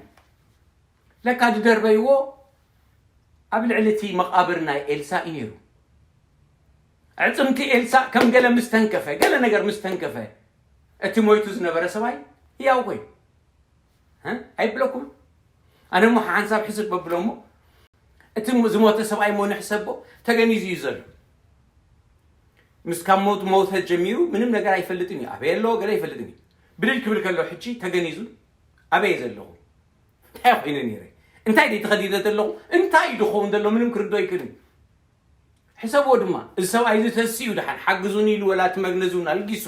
ለካ ዝደርበይዎ ኣብ ልዕሊ እቲ መቓብር ናይ ኤልሳእ እዩ ነይሩ። ኣዕጽምቲ ኤልሳእ ከም ገለ ምስ ተንከፈ፣ ገለ ነገር ምስ ተንከፈ፣ እቲ ሞይቱ ዝነበረ ሰብኣይ ህያው ኮይኑ። እ? ኣይብለኩም? ኣነ እሞ ሓንሳብ ሕስብ በብሎ እሞ፣ እቲ ሞ-፣ ዝሞተ ሰብኣይ እሞ ንሕሰቦ፣ ተገኒዙ እዩ ዘሎ። ምስ ካብ ሞት፣ ሞተ ጀሚሩ ምንም ነገር ኣይፈልጥን እዩ። ኣበይ ኣሎ ገለ ኣይፈልጥን እዩ። ብድድ ክብል ከሎ ሕጂ ተገኒዙ፣ ኣበይ ዘለኹ? እንታይ ኮይነ ነይረ? እንታይ ደይ ተኸዲነ ዘለኹ? እንታይ እዩ ዝኸውን ዘሎ? ምንም ክርዶ ኣይክእልን። ሕሰብዎ ድማ፣ እዚ ሰብኣይ እዚ ተሲኡ ደሓን ሓግዙኒ ኢሉ ወላ እቲ መግነዚ እውን ኣልጊሱ፣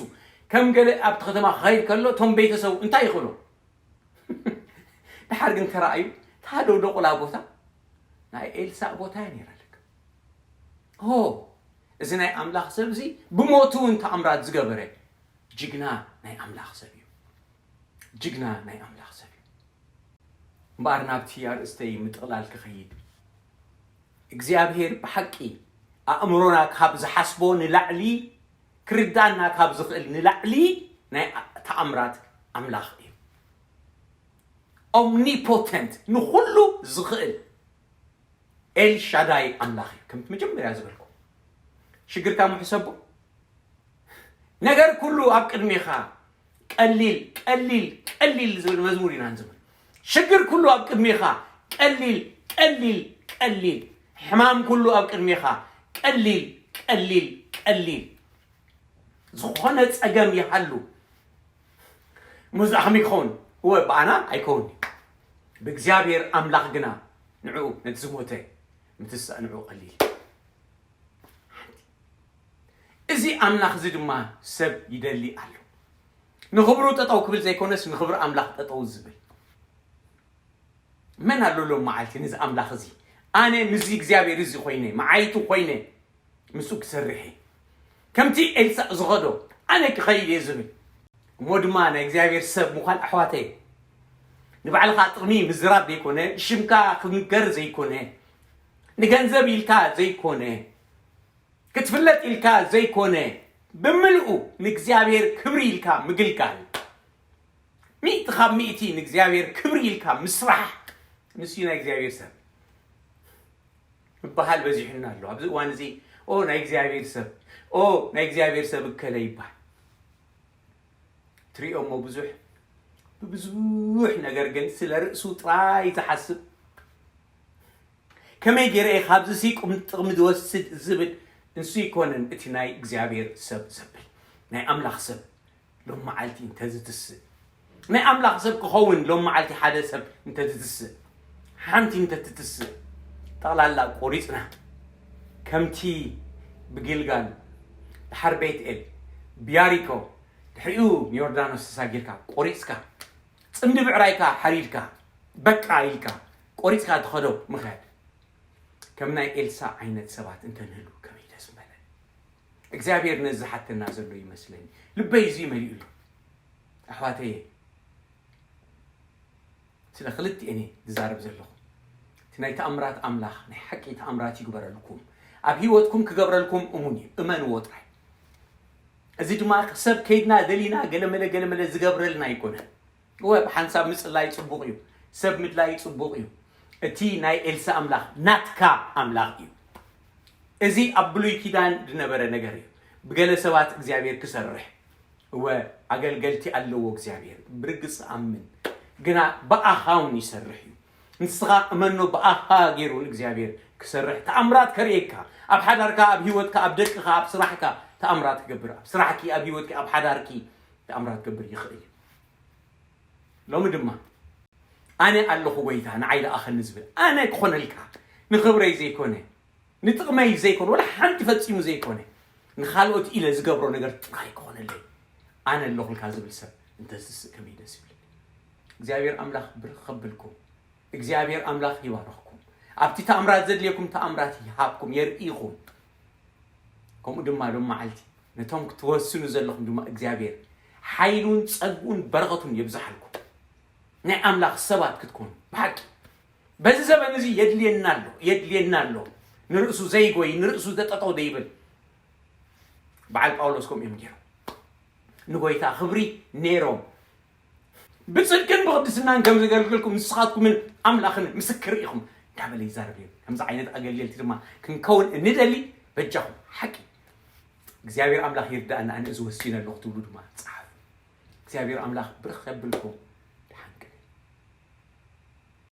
ከም ገለ ኣብቲ ከተማ ክኸይድ ከሎ፣ እቶም ቤተሰቡ እንታይ ይኽእሎ? ድሓር ግን ተራእዩ፣ እታ ዶቆላ ቦታ ናይ ኤልሳእ ቦታ እያ ነይራ። ለካ ኦ፣ እዚ ናይ ኣምላኽ ሰብ እዚ ብሞቱ እውን ተኣምራት ዝገበረ ጅግና ናይ ኣምላኽ ሰብ እዩ። ጅግና ናይ ኣምላኽ ሰብ እዩ። እምበኣር ናብቲ ኣርእስተይ ምጥቕላል ክኸይድ፣ እግዚኣብሔር ብሓቂ ኣእምሮና ካብ ዝሓስቦ ንላዕሊ፣ ክርዳና ካብ ዝኽእል ንላዕሊ ናይ ተኣምራት ኣምላኽ እዩ። ኦምኒፖተንት፣ ንኹሉ ዝኽእል ኤልሻዳይ ኣምላኽ እዩ። ከምቲ መጀመርያ ዝበልኩ፣ ሽግርካ ምሕሰቦ። ነገር ኩሉ ኣብ ቅድሜኻ ቀሊል ቀሊል ቀሊል ዝብል መዝሙር ኢና ንዝምር። ሽግር ኩሉ ኣብ ቅድሜኻ ቀሊል ቀሊል ቀሊል፣ ሕማም ኩሉ ኣብ ቅድሜኻ ቀሊል ቀሊል ቀሊል። ዝኾነ ጸገም ይሃሉ፣ መዝኣኽሚ ክኸውን፣ እወ፣ ብኣና ኣይከውን፣ ብእግዚኣብሔር ኣምላኽ ግና ንዕኡ፣ ነቲ ዝሞተ ምትሳእ ንዕኡ ቀሊል። እዚ ኣምላኽ እዚ ድማ ሰብ ይደሊ ኣሎ። ንኽብሩ ጠጠው ክብል ዘይኮነስ፣ ንኽብሪ ኣምላኽ ጠጠው ዝብል። መን ኣሎ ሎም መዓልቲ ነዚ ኣምላኽ እዚ? ኣነ ምስዚ እግዚኣብሔር እዚ ኮይነ፣ መዓይቱ ኮይነ፣ ምስኡ ክሰርሕ እየ። ከምቲ ኤልሳእ ዝኸዶ፣ ኣነ ክኸይድ እየ ዝብል። እሞ ድማ ናይ እግዚኣብሔር ሰብ ምዃን፣ ኣሕዋተይ፣ ንባዕልኻ ጥቕሚ ምዝራብ ዘይኮነ፣ ሽምካ ክንገር ዘይኮነ፣ ንገንዘብ ኢልካ ዘይኮነ፣ ክትፍለጥ ኢልካ ዘይኮነ፣ ብምልኡ ንእግዚኣብሔር ክብሪ ኢልካ ምግልጋል። ሚእቲ ካብ ሚእቲ ንእግዚኣብሔር ክብሪ ኢልካ ምስራሕ፣ ንሱ ናይ እግዚኣብሔር ሰብ ምበሃል በዚሑና ኣሎ። ኣብዚ እዋን እዚ፣ ኦ፣ ናይ እግዚኣብሔር ሰብ፣ ኦ፣ ናይ እግዚኣብሔር ሰብ እከለ ይበሃል። ትሪኦ እሞ ብዙሕ፣ ብብዙሕ ነገር ግን ስለ ርእሱ ጥራይ ዝሓስብ፣ ከመይ ገይረ እየ ካብዚ ሲ ቁም ጥቕሚ ዝወስድ ዝብል፣ ንሱ ይኮነን እቲ ናይ እግዚኣብሔር ሰብ ዘብል፣ ናይ ኣምላኽ ሰብ ሎም መዓልቲ እንተዝትስእ፣ ናይ ኣምላኽ ሰብ ክኸውን ሎም መዓልቲ ሓደ ሰብ እንተዝትስእ፣ ሓንቲ እንተትትስእ፣ ጠቕላላ ቆሪጽና፣ ከምቲ ብጊልጋል፣ ድሓር ቤትኤል፣ ብያሪኮ፣ ድሕሪኡ ንዮርዳኖስ ተሳጊርካ፣ ቆሪጽካ፣ ጽምዲ ብዕራይካ ሓሪድካ፣ በቃ ኢልካ፣ ቆሪጽካ ትኸዶ ምኽያድ። ከም ናይ ኤልሳ ዓይነት ሰባት እንተንህሉ ከመይ ደስ ምበለ። እግዚኣብሔር ነዚ ዝሓተና ዘሎ ይመስለኒ። ልበይ እዚ መሊኡ ኣሎ። ኣሕዋተየ፣ ስለ ክልቲኤን እየ ዝዛረብ ዘለኹ። እቲ ናይ ተኣምራት ኣምላኽ ናይ ሓቂ ተኣምራት ይግበረልኩም። ኣብ ህይወትኩም ክገብረልኩም እሙን እዩ። እመንዎ ጥራይ። እዚ ድማ ሰብ ከይድና ደሊና ገለመለ ገለመለ ዝገብረልና ኣይኮነን። እወ፣ ብሓንሳብ ምጽላይ ጽቡቕ እዩ። ሰብ ምድላይ ጽቡቕ እዩ። እቲ ናይ ኤልሳ ኣምላኽ ናትካ ኣምላኽ እዩ። እዚ ኣብ ብሉይ ኪዳን ዝነበረ ነገር እዩ። ብገለ ሰባት እግዚኣብሔር ክሰርሕ፣ እወ፣ ኣገልገልቲ ኣለዎ እግዚኣብሔር፣ ብርግጽ ኣምን። ግና ብኣኻ እውን ይሰርሕ እዩ። ንስኻ እመኖ፣ ብኣኻ ገይሩ ንእግዚኣብሔር ክሰርሕ፣ ተኣምራት ከርእየካ፣ ኣብ ሓዳርካ፣ ኣብ ህይወትካ፣ ኣብ ደቅኻ፣ ኣብ ስራሕካ ተኣምራት ክገብር፣ ኣብ ስራሕኪ፣ ኣብ ህይወትኪ፣ ኣብ ሓዳርኪ ተኣምራት ክገብር ይኽእል እዩ። ሎሚ ድማ ኣነ ኣለኹ ጎይታ፣ ንዓይ ለኣኸኒ ዝብል፣ ኣነ ክኾነልካ፣ ንኽብረይ ዘይኮነ፣ ንጥቕመይ ዘይኮነ፣ ወላ ሓንቲ ፈጺሙ ዘይኮነ፣ ንኻልኦት ኢለ ዝገብሮ ነገር ጥራይ ክኾነለይ፣ ኣነ ኣለኹልካ ዝብል ሰብ እንተዝስእ ከመይ ደስ ይብል። እግዚኣብሔር ኣምላኽ ብርኽ ከብልኩም። እግዚኣብሔር ኣምላኽ ይባርኽኩም። ኣብቲ ተኣምራት ዘድልየኩም ተኣምራት ይሃብኩም፣ የርእይኹም። ከምኡ ድማ ሎም መዓልቲ ነቶም ክትወስኑ ዘለኹም ድማ እግዚኣብሔር ሓይሉን ጸግኡን በረኸቱን የብዝሓልኩም። ናይ ኣምላኽ ሰባት ክትኮኑ ብሓቂ በዚ ዘበን እዚ የድልየና ኣሎ፣ የድልየና ኣሎ። ንርእሱ ዘይጎይ፣ ንርእሱ ዘጠጠው ዘይብል። በዓል ጳውሎስ ከምኡ እዮም ገይሮም። ንጎይታ ክብሪ ነይሮም። ብጽድቅን ብቕድስናን ከም ዘገልገልኩም ንስኻትኩምን ኣምላኽን ምስክር ኢኹም እንዳበለ ይዛረብ እዩ። ከምዚ ዓይነት ኣገልገልቲ ድማ ክንከውን እንደሊ በጃኹም ሓቂ እግዚኣብሔር ኣምላኽ ይርዳእና። ኣነ እዚ ወሲነ ኣለኹ ትብሉ ድማ ጸሓፉ። እግዚኣብሔር ኣምላኽ ብርኽ የብልኩም።